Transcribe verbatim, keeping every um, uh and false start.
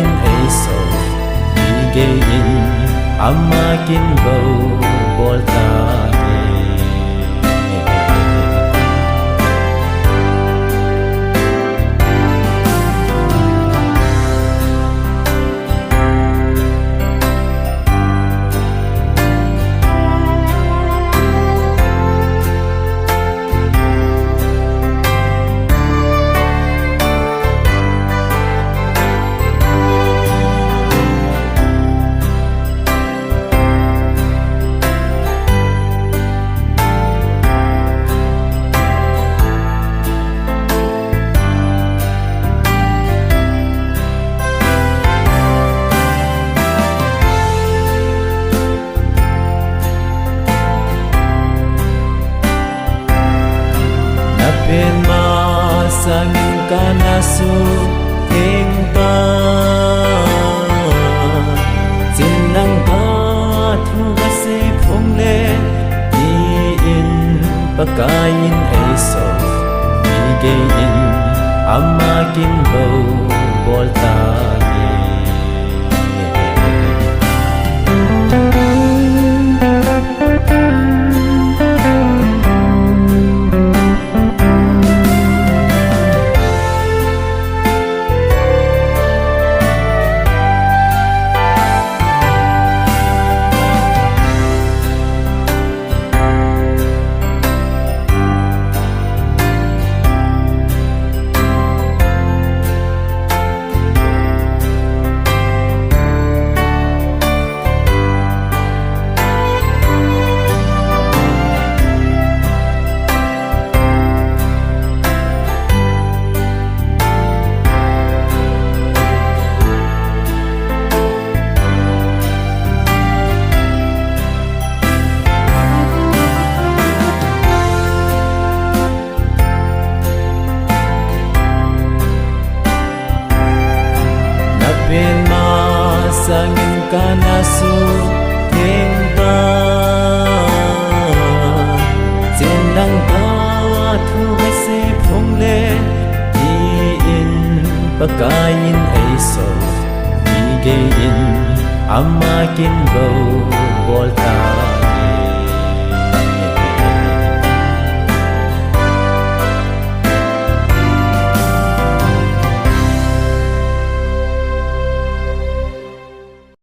in eisol, igei in ama kin bou bol tange. Na pen masangin kana suhtheng tan, chin lang ka thu ka sei phong le, ti in Pakai in eisol, igei in ama kin bou bol tange. Na pen masangin kana suhtheng tan, chin lang ka thu ka sei phong le, ti in Pakai in eisol, igei in ama kin bou bol